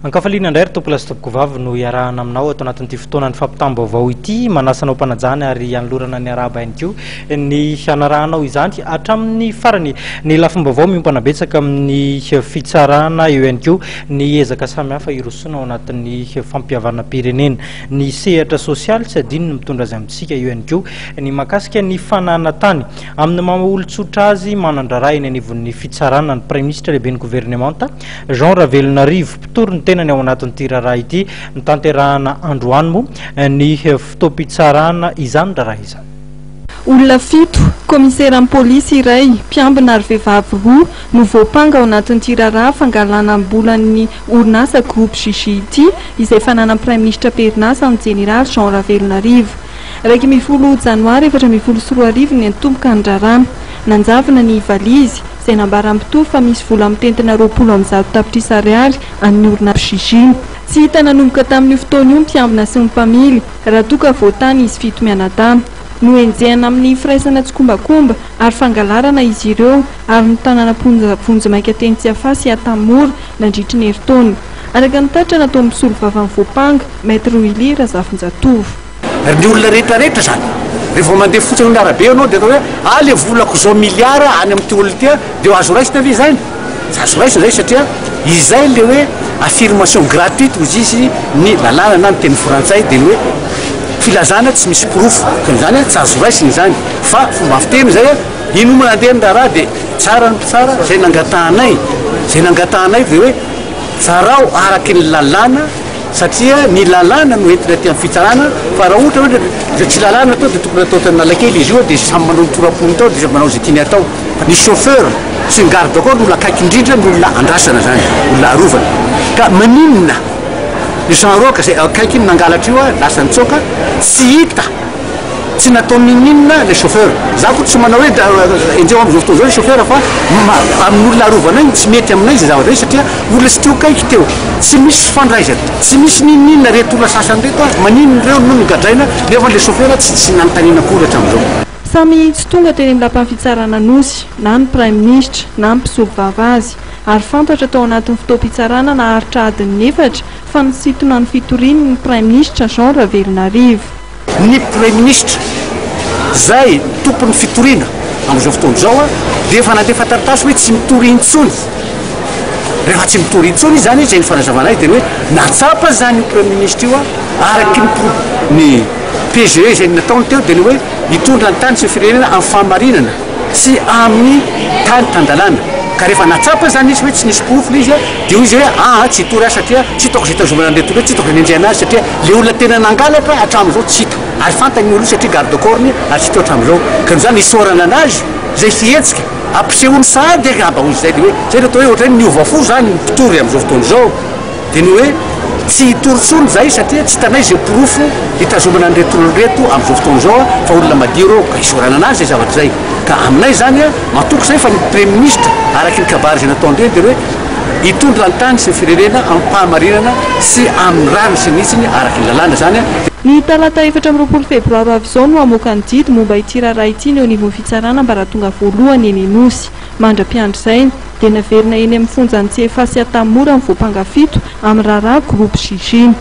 Ankafaliana indray ry tompolahy sy tompokovavy no iarahana aminao ato anatin'ity fotoanan'ny fampitam-baovao ity. Manasa anao mpanajana ary anolorana ny arahaba ihany koa ny hanarahanao izany hatramin'ny farany. Ny lafim-baovao miompana betsaka amin'ny fitsarana, eo ihany koa ny ezaka samihafa hirosoana ao anatin'ny fampihavanam-pirenena. Ny sehatra sosialy tsy adino ny mitondra azy amintsika, eo ihany koa ny mahakasika ny fananan-tany. Amin'ny maha olon-tsotra azy, manan-draharaha eny anivon'ny fitsarana ny Praiminisitra lehiben'ny governemanta, Jean Ravelonarivo, mpitory ny tenany ao anatin'ity raharaha ity. Notanterahana androany moa ny fotoam-pitsarana izany raharaha izany. Olona fito, kaomiseran'ny polisy iray, mpiambina ary vehivavy roa no voampanga ao anatin'ity raharaha fangalanam-bolan'ny orinasa Groupe JJ ity, izay fananan'ny Praiminisitra am-perinasa ny Jeneraly Jean Ravelonarivo. 11 janoary 2014 niantomboka ny raharaha. Nanjavona ny valizy, izay nambaran'ny mpitory fa misy vola mitentina 120 tapitrisa ariary an'ny orinasa JJ. Tsy hita nanomboka tamin'io fotoana io ny mpiambina sy ny mpamily, raha toa ka voatany izy fito mianadahy. Nohenjehina amin'ny firaisana tsikombakomba ary fangalarana izy ireo ary notanana am-ponja vonjimaika teny Tsiafahy sy Antanimora nandritry ny herintaona. Araka ny tatitra nataon'ny mpisolovavan'ny voampanga, Maître Willy Razafinjatovo. Ny olona rehetra rehetra zany, rehefa mandeha fotsiny amin'ny arabe ianao dia atao hoe ah le volako zao milliard any amin'ity olona ity dia azo raisina ve izany? Tsy azo raisina izay satria izay le hoe affirmation gratuite hozy izy ny lalàna na ny teny frantsay dia ny hoe filazana tsy misy porofo, ka izany tsy azo raisina izany fa fomba fiteny izay, iny moa nandeha ny raharaha dia tsara ny mpitsara, izay nangatahanay, izay nangatahanay dia hoe tsarao araky ny lalàna. Satria ny lalàna no entina aty amin'ny fitsarana fa raha ohatra hoe izay tsy lalàna atao dia tokony atao tany Analakely izy io dia samy manao ny tora-pony tao dia manao izay tiany atao. Ny chauffeur sy ny garde corps no olona akaiky indrindra ny olona andrasana zany, olona arovana. Ka maninona io Jean Roch izay akaiky iny nangalatra io lasa nitsoaka tsy hita. Tsy natao n'inon'inona ilay chauffeur. Za koa tsy manao hoe enjeho amin'izao fotoana izao ilay chauffeur fa amin'ny olona arovana iny tsy mety aminay izay zavatra izay satria olona tsy teo akaiky teo, tsy misy fifandraisana, tsy misy n'inon'inona ireto olona sasany ireto a, maninona ireo no nogadraina nefa ilay chauffeur tsy tsy nanontaniana akory hatramin'izao. Samy tsy tonga teny amin'ny lapan'ny fitsarana Anosy na ny praiminisitra na ny mpisolovava azy ary fantatra tao anatin'ny fotoam-pitsarana naharitra adin'ny efatra fa nisintona ny fitoriany ny praiminisitra Jean Ravelonarivo. Ny Praiminisitra izay tompon'ny fitoriana amin'izao fotoana izao dia efa nandefa taratasy hoe tsy mitory intsony. Rehefa tsy mitory intsony izy izany, izay ny fanazavana azy dia ny hoe nahatsapa izany io Praiminisitra io araky ny ny PGE izay nataony teo dia ny hoe hitondra ny tany sy ny firenena amin'ny fahamarinana sy amin'ny tany tan-dalàna. Ka rehefa nahatsapa izany izy hoe tsy nisy porofo ilay izy dia hoy izy hoe aa tsy hitory aho satria tsy hitako izay hitazomana an'ireto olona ireto, tsy hitako izay nenjehana azy satria ilay olona tena nangalatra hatramin'izao tsy hita ary fantany io olona io satria garde corps-ny ary tsy hita hatramin'izao. Ka noho izany isaorana anazy izay fihetsika ampisehoany sahady angamba hoy izy izay dia hoe izay no atao hoe ohatran'ny niova fo izany ny mpitory amin'izao fotoana izao. Dia ny hoe tsy hitory intsony izahay satria tsy hitanay izay porofo hitazomana an'ireto olona ireto amin'izao fotoana izao fa olona madio ireo ka isaorana anazy izay zavatra izay. Ka aminay izany matoky izahay fa ny Praiminisitra araka ny kabary izay nataony ireny dia ny hoe hitondra ny tany sy ny firenena amim-pahamarinana sy amin'ny rariny sy ny hitsiny araka ny lalàna izany. Ny talata 24 febroary ho avy izao no hamoaka ny didy momba ity raharaha ity ny eo anivon'ny fitsarana ambaratonga voalohany eny Anosy. Mandra-piandry izay, dia naverina eny amin'ny fonjan'i Tsiafahy sy Antanimora ny voampanga fito amin'ny raharaha Groupe JJ.